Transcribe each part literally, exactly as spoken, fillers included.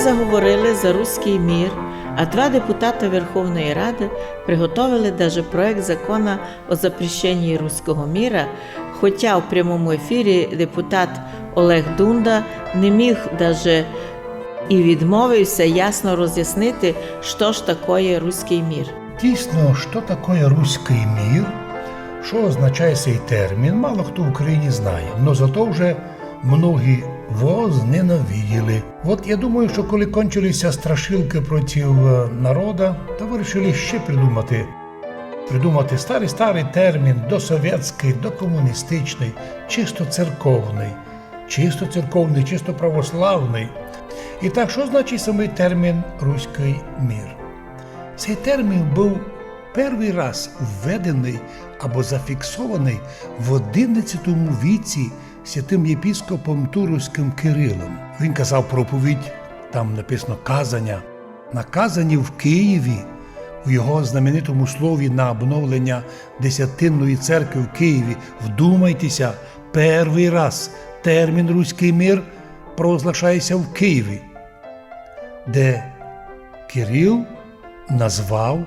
Заговорили за руськый мір, а два депутата Верховної Рады приготовили даже проект закона о запрещении руського міра, хотя в прямому ефірі депутат Олег Дунда не міг даже і відмовився ясно роз'яснити, што ж такоє руськый мір. Дійсно, што такоє руськый мір, што означає сей термін, мало хто в Україні знає, но зато вже многі возненавиділи. От я думаю, што коли кончилися страшилкы проти е, народа, то вирішили ще придумати. Придумати старый-старый термін, досовєтськый, докомуністичный, чисто церковный, чисто церковный, чисто православный. І так, што значить самый термін руськый мір? Сей термін быв первый раз введеный або зафіксованый в одинадцятому віці святым єпіскопом Туровськым Кирилом. Він казав проповідь, там написано казаня. На казані в Києві, у його знаменитому слові на обновлення Десятинної церкви в Києві, вдумайтеся, первый раз термін руськый мір провозглашається в Києві, де Кирил назвав,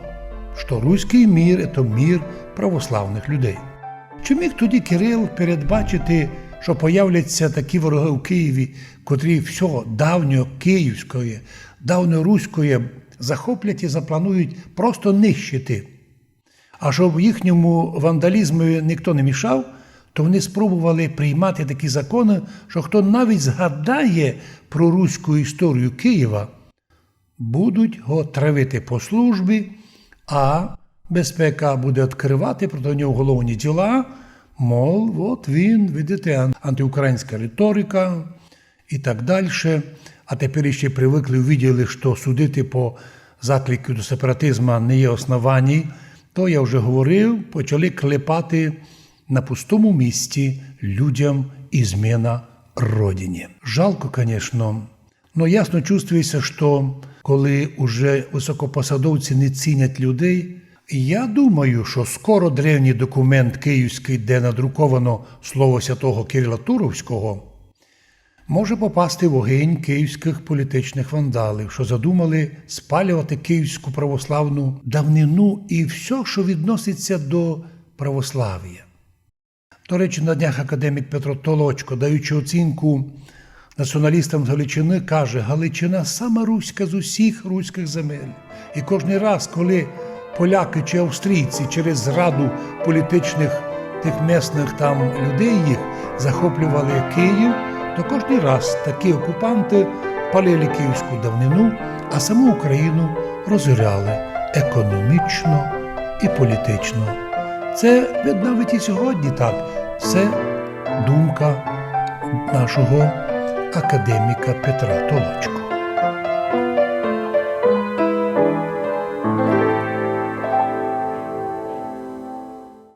што руськый мір — це мір православных людей. Чи міг тоді Кирил передбачити, што появляться такі вороги в Києві, котрі всьо давньо київськоє, давньо руськоє захоплять і запланують просто нищити? А щоб їхньому вандалізму ніхто не мішав, то вони спробували приймати такі законы, што хто навіть згадає про руську історію Києва, будуть го травити по службі, а безпека буде відкривати проти нього уголовні діла, мол, от він, видите, ан-, антиукраїнська риторика і так дальше. А тепер іще привыкли, увиділи, што судити по заклику до сепаратизма не є основаній, то я вже говорив, почали клепати на пустому місці людям ізмена Родині. Жалко, конечно, но ясно чувствується, што коли уже высокопосадовці не цінять людей, я думаю, што скоро древній документ київськый, де надруковано слово святого Кирила Туровського, може попасти в огинь київськых політичных вандалів, што задумали спалювати київську православну давнину і всьо, што відноситься до православія. До речі, на днях академік Петро Толочко, даючи оцінку націоналістам з Галичины, каже: «Галичина сама руська з усіх руськых земель». І кожный раз, коли полякы чи австрійці через зраду політичных тых местных там людей їх захоплювали Київ, то кожный раз такі окупанты палили київську давнину, а саму Україну розоряли економічно і політично. Це, видно, навіть і сьогодні так. Це думка нашого академіка Петра Толочко.